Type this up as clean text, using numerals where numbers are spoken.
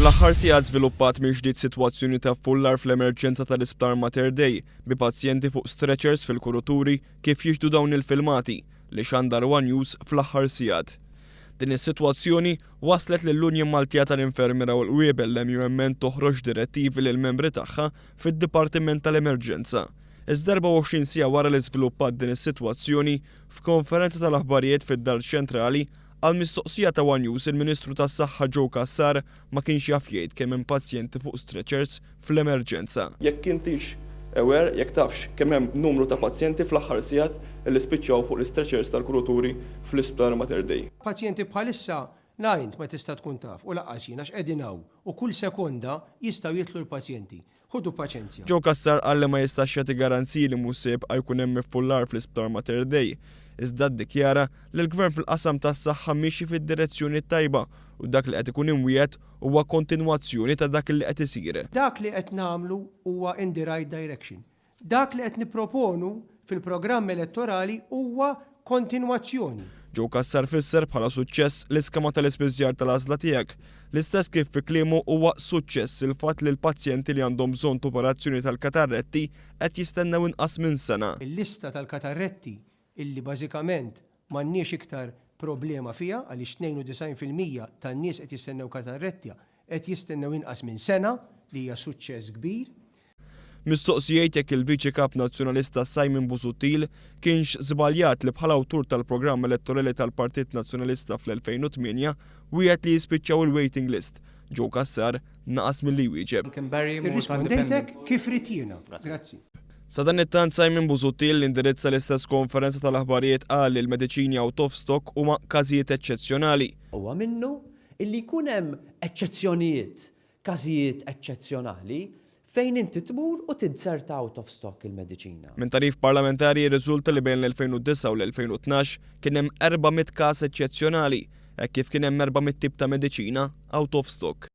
Fl-aħħar sigħat żviluppat mill-ġdid sitwazzjoni ta' fullar fl-emerġenza tal-Isptar Mater Dei bi pazjenti fuq stretchers fil-kuruturi kif jixhdu dawn il-filmati li xandar one News fl-aħħar sigħat. Din is-sitwazzjoni wasslet lill-Union Maltija tal-Infermiera u l-Qwiebel l-MUMN toħroġ direttivi lill-membri tagħha fid-Dipartiment tal-Emerġenza. Iżda 24 siegħa wara li żviluppat din is-sitwazzjoni, f'konferenza tal-aħbarijiet fid-Dar Ċentrali, għal mistoqsija ta' one News il-Ministru tas-Saħħa Joe Cassar ma kienx jaf jgħid kemm hemm pazjenti fuq stretchers fl-emerġenza. Jekk intix aware, jekk tafx kemm hemm numru ta' pazjenti fl-aħħar sigħat li spiċċaw fuq l-istretchers tal-kuruturi fl-Isptar Mater Dei. Pazjenti bħalissa la int ma tista' tkun taf u lanqas jien għax qegħdin hawn u kull sekonda jistgħu jidħlu l-pazjenti. Ħudu paċenzja. Joe Cassar qal li ma jistax jagħti garanziji li mhux se jibqa' jkun hemm iffullar fl-Isptar Mater Dei, iżda ddikjara li l-Gvern fil-qasam tas-saħħa miexi fid-direzzjoni t-tajba u dak li qed ikun imwiegħed huwa kontinwazzjoni ta' dak li qed isir. Dak li qed nagħmlu huwa in the right direction. Dak li qed nipproponu fil-programm elettorali huwa kontinwazzjoni. Joe Cassar fisser bħala suċċess l-iskema tal-ispiżjar tal-għażla tiegħek, l-istess kif fi kliemu huwa suċċess il-fatt li l-pazjenti li għandhom bżonn t'operazzjoni tal-katarretti qed jistennew inqas minn sena. Il-lista tal-katarretti illi bażikament m'għandniex iktar problema fiha għaliex 92% tan-nies qed jistennew katarretti qed jistennew inqas minn sena, li hija suċċess kbir. Mistoqsi jgħid jekk il-Viċi Kap Nazzjonalista Simon Busuttil kienx żbaljat li bħala awtur tal-programm elettorali tal-Partit Nazzjonalista fl-2008 wiegħed li jispiċċaw il-waiting list, Joe Cassar naqas milli jwieġeb. Irrispondejtek kif ridt jiena. Grazzi. Sadanittant Simon Busuttil li indirizza l-istess konferenza tal-aħbarijiet qal li l-mediċini out of stock huma każijiet eċċezzjonali. Huwa minnu illi jkun hemm eċċezzjonijiet, każijiet eċċezzjonali fejn inti tmur u tinzerta out of stock il-mediċina. Minn tagħrif parlamentari jirriżulta li bejn l-2009 u l-2012 kien hemm 400 każ eċċezzjonali, hekk kif kien hemm 400 tip ta' mediċina out of stock.